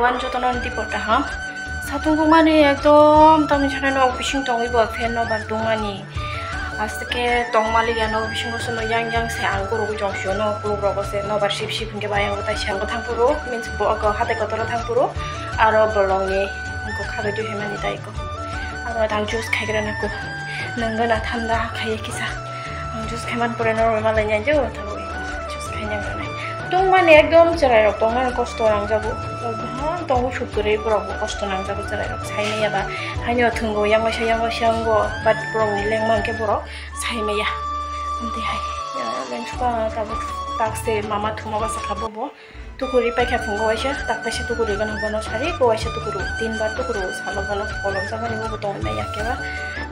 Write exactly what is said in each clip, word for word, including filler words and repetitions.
Ang jotono ni dipor kaham. Satung tungmani ekdom tamni sanai nok bising tongwi bo fan no bar tungmani. Aswk khe tongmaliya nok bisingo sono yang yang se ang gurugwi tong sio no kuluk rogo se nobar sip sip hinkhe bai ang tai se ang thang phuru means bo hatai kotor thang phuru aro bolongni khabai twi hemani tai ko. Aro tang juice khaigra na ko. Nangana thanda khaiya kisa. Ang juice khaiman pore no roi malai nya jo thawi. Juice khaina rwnai. Tungmani ekdom chwrairok tongmani kosto nangjago. Tongo suk kwrwi borok bo kosto nangjago chwrairok. Saimaya ba haino thwngo yang waisa yang waisa wngo but borokni lengma hwnkhe borok saimaya. Amtwi hai lengsuka tabuk takse mama thuma basa kha bobo. Tukuri paikha phungo waisa tak paisa tukuri gana bono sari ko waisa tukuru tin bar tukuru salo bono kolom jabani bobo tongmaya keba.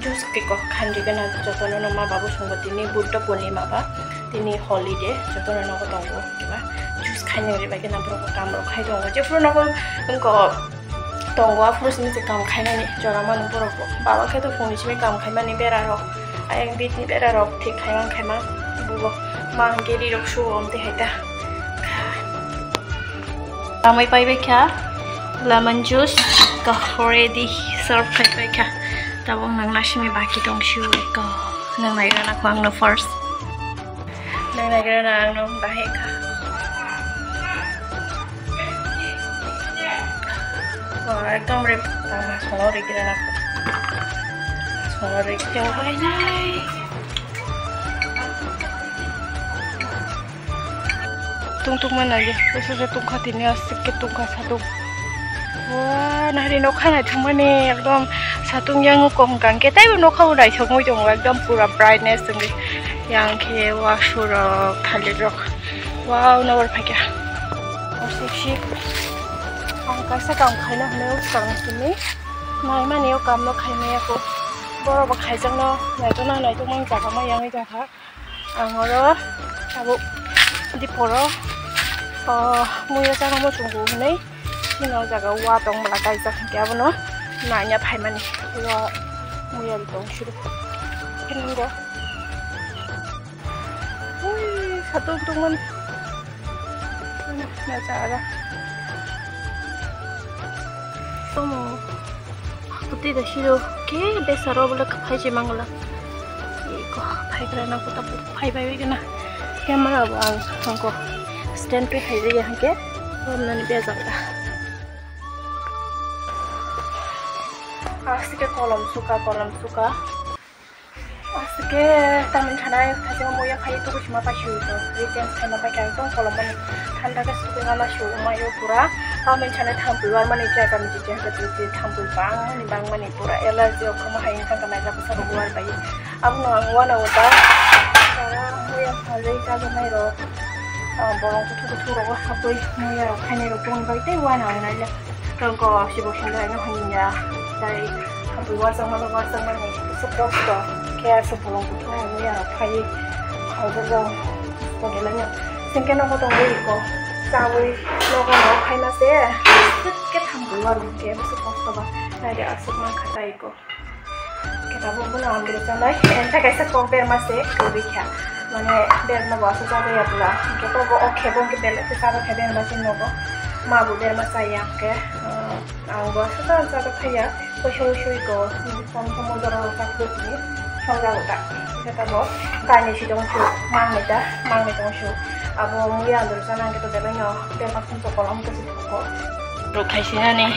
Juice kiko khanri gana jotono no ma babu songbo tini Buddha Purnima ba. Tini holiday, jotono nogo tongo, keba juice khaina ri bai khe nang borok bo kam rok khai tongo. Jephuru nogo wngko tongo, aphuru simi se kam khainani jora mani borok bo. Baba khe to phone simi kam khaimani bera rok, ayang bit ni bera rok thik khaimang khaimang bubo ma hwnkhe ri rok suo amtwi hai ta. Amai pai bai kha lemon juice ka ready serve khai pai kha. Tabuk nang nasimi baki tong sio ka nang nai rana ko ang no first. Nang nai rana ang no bahai kha. Wah, ekdom rip tama sono rikira na. Sono rikira bai nai. Tung tung mana ye, bwswk se tungkha tini aswk khe tungkha satung. Wah, nahri nokha naithokmani ekdom satung yang kong kang khe teibo nokha bo naithokmui tongo ekdom pura brightness wngwi. Yang khe washu rok, thalik rok. Wow, nokbar phaikha. Aswk si ang kaisa kam khaina hwnwi swkang simi naimani o kamno khaimaya kho. Borok bo khaijakno naithokna naithokmani jaga ma yangwi tongkha. Ang oro tabuk diporo, o, muiya chana muchungo hinwi chini o jaga o wa tong bwla kaijak hinkhe abono nanya phaimani wa muiya tong suru. Hingo. Ui, satung tongmani. Na jaga. Tomo. Putui da siro ke besa ro bole kaphai je mangala. Iko phai kra na kota phai bai bai na. Camera bo ang angko stand pe phai je hangke. Rom nani bejak da. Asike kolom suka, kolom suka. Asike tamni sanai khaisa muya phai tuku sima pai sui to. Rechange khaima pai kha ekdom kolom mani thanda khe sukui ma sui ma yo pura. Tamni sanai thampui war mani chai kami chichi haka chichi thampui bang mani bang mani pura allergy okho ma hai thang kha mai kha bwsa rok war bai. Abono ang wana uta. Tara muya phalwi chajaknai rok. Ah, borong kuthuk kuthuk rogo hapui muya rok khainai rok tong bai tei wana wnai le. Tongko sibo sundai no hanya. Tai hapui warjakmani warjakmani bwswk kosto khe aswk bolong kuthung muya rok phai khaijak rok kosto belai no. Singke nogo tongwi ko chawi nogo no khaima se khe thampui waru khe bwswk kosto ba. Tai de aswk man kha tai ko. Khe tabuk bono ang giri chanai, enta kaisa kok berma se kwrwi kha. Mane berma bo aswk chajak ya pula. Hwnkhe to bo o khe bo hwnkhe belai khe chajak kha berma se nogo. Ma bo berma chaya hwnkhe, ah, ang bo aswk chajak chajak khaiya. Kosoi soi ko, som som jora rok chak bwsni song jago ta. Khe tabuk kainwi si tong su, mangnwi ta, mangnwi tong su. Abo muya andro chana hwnkhe to belai no berma song chokol hwnkhe se. Rok khai sinani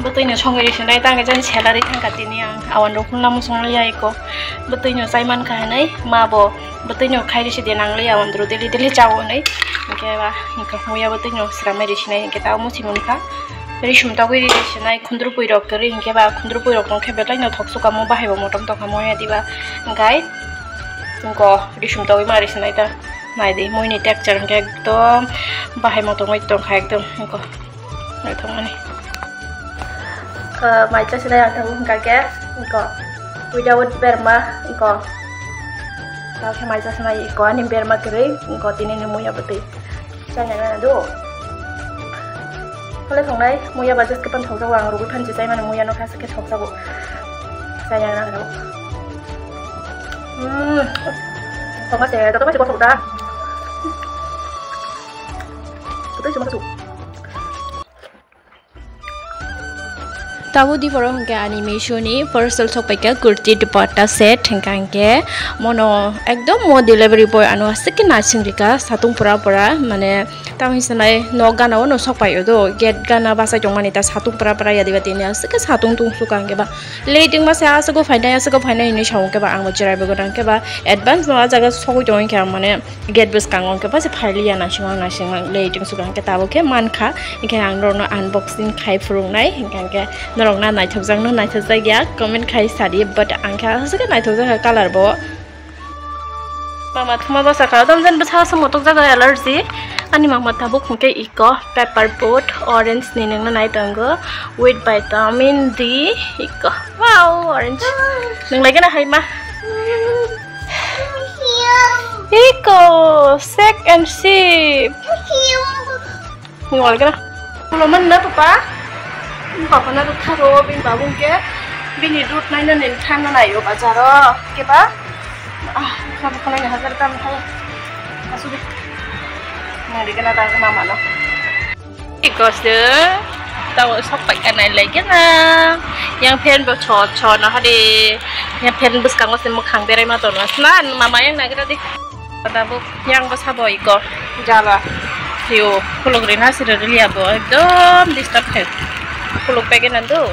bwtwi no songwi rw sinai tang jani salary thang kha tini ang awan rok phunla muchung ya iko bwtwi no chai man kha hinwi ma bo bwtwi no khai rw si de nang le awan rok daily daily chao hinwi hwnkhe ba hwnkhe muya bwtwi no swramwi rw sinai hwnkhe ta muchung wng kha rw sum tagwi rw sinai khundru pui rok kwrwi hwnkhe ba khundru pui rok tong khe belai no thok sukamo bahai bo motom tong kha muya diba hwnkhe hwnkhe rw sum tagwi ma rw sinai ta. Naidi, muini texture hwnkhe ekdom bahai motomwi tongkha ekdom hwnkhe naithokmani. Khe mai chasinai ang tabuk hwnkha khe without berma hwnkhe. Tamo khe mai chasinai iko ani berma kwrwi hwnkhe tinini muya bwtwi. Chaina nana do. Kole thongnai muya ba just khe pan thokjago ang rugwi phan je chaimani muya no khasa khe thokjago. Chaina nana do. Hmm. Thokma se, thokma se kothok da. Kothok se kothok. Tabuk di borok hwnkhe ani Meesho ni parcel sokpaikha kurti dupatta set, hwnkha hwnkhe mono ekdom mo delivery boy ano aswk khe naising rikha satung pura pura, mane tamo hinwi sanai nok gana o no sokpaio do, gate gana bachai tongmani ta satung pura pura yadi bati ni aswk khe satung tungsukha hwnkhe ba late wngma se aswk o phainai aswk o phainai hinwi sa hwnkhe ba ang bo cherai bo gana hwnkhe ba advance no ah jaga sogwi tongwi khe ang mane gate bwskango hwnkhe bw se phailiya naisingma naisingma late wngsukha hwnkhe tabuk khe mankha, hwnkhe ang norokno unboxing khai phunuknai, hwnkhe hwnkhe norokno naithokjakno naithokjakya comment khai sadi, but ang khe aswk khe naithokjakha colour bo. Mama thuma bwsakha, tamo jani bwsa aswk motokjak allergy, ani mama tabuk hwnkhe iko pepper pot orange ni nungna nai tongo with vitamin D, iko wow orange nunglai gana hai ma. Iko, shake and sip. Ngol gana. Ulo man na papa? Papa na rukha ro, bin babung ke. Bini dut nai na nin thang na nai o bazar o. Ke ba? Ah, kha kha nai hazar tam kha. Asu de. Nang di gana ta mama no. Iko se, tamo sok pai kanai lai gana. Yang fan bo chot chot no hade. Yang fan bwskango se mwkhang berai ma tono. Sna mama yang nagra di. Tabuk yang bo sabo iko. Jala. Yo, khuluk rina sira riliya bo. Ekdom disturb khe. Khuluk pegena do.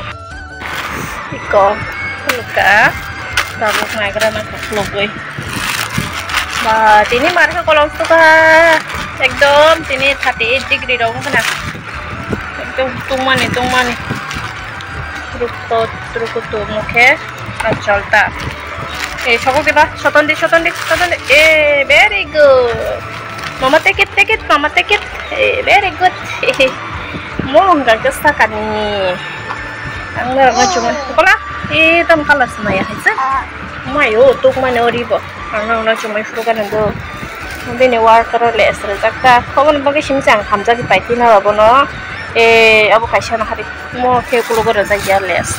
Iko, khulukha. Tabuk nagra na khulugwi. Ba, tini mar khe kolom suka. Ekdom tini thirty eight degree rok wngkha na. Ekdom tungmani, tungmani. Rukto, rukutu mukhe. Acholta. Eh, sokok diba? Soton di, soton di, soton di. Eh, very good. Mama take it, take it, mama take it. Eh, very good. Mo hwnkha khe sakani. Ang norok no chumui. Kola? Eh, tam colour se maya hai se. Mayo, tuk mane ori bo. Ang norok no chumui phuru gana do. Bini work oro less rijak ta. Khoboni bagwi simi se ang hamjagwi paithina abono. Eh, abo kaisa no hari. Mo khe kulugo rijak ya less.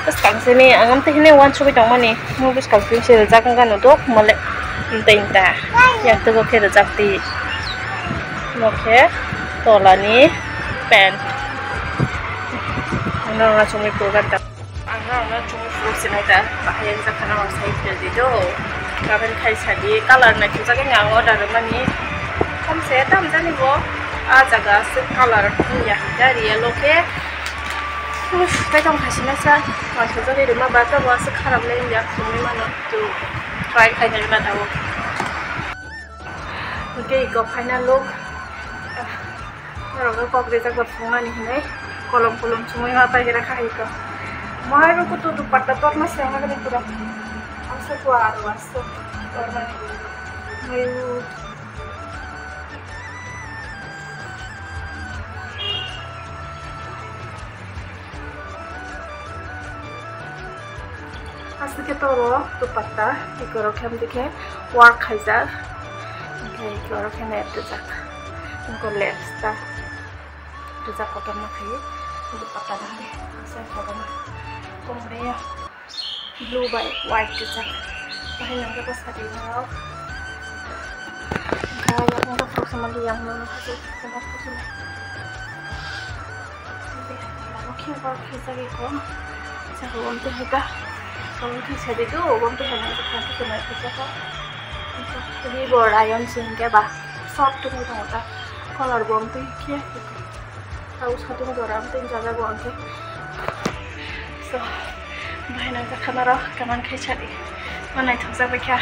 Bwskang simi ang amtwi hwnwi uansugwi tongmani. Mo bwskang simi se rijak wngkha no dok mole. Amtwi wngkha. Yaktugo khe rijak di. Mo khe tolani pant. Ang norokno chumui phuru gana ta. Ang norokno chumui phuru sinai ta. Bahai wngkha norok sai phil di do. Comment khai sadi. Colour naithokjagwi ang order rwmani. Khomse tam jani bo. Ah jaga se colour wngya. Gari yellow khe. Uff, tei tong khaisinaisa, wansukjagwi rwma ba tabuk aswk kharap le wngya, chumui mano, to try khaina rwma tabuk. Hwnkhe iko final look, norokno kok rijak bo phunuknani hinwi kolom kolom chumui ma paigra kha iko. Mohai bo kutu dupatta torma se hwnwi pura. Aswk kua aro aswk tormani. Mayu. Aswk khe toro dupatta, ikorok khe amtwi khe work khaijak, hwnkhe ikorok khe net rijak, wngkha lace ta rijak kotorma khe dupatta nangkhe, aswk kotorma tongmani ya. Blue bai white rijak. Bahai nangkhe bwsadi norok. Hwnkhe ayang wngkha khoroksa manliya, ang nono hachal khoroksa ma khoroksa ma. Omo khe borok khe jagwi kho. Jagwi omo twi hai ta. Omo twi sadi do, omo twi hai nangkhe khoroksa ma khoroksa kho. Ri bo rayon se hwnkhe ba. Soft wngwi tongo ta. Colour bo omo twi khe. Tau satung jora tei jaga bo hwnkhe. So, bahai nangjakha norok comment khai sadi. Ma naithokjak bai kha.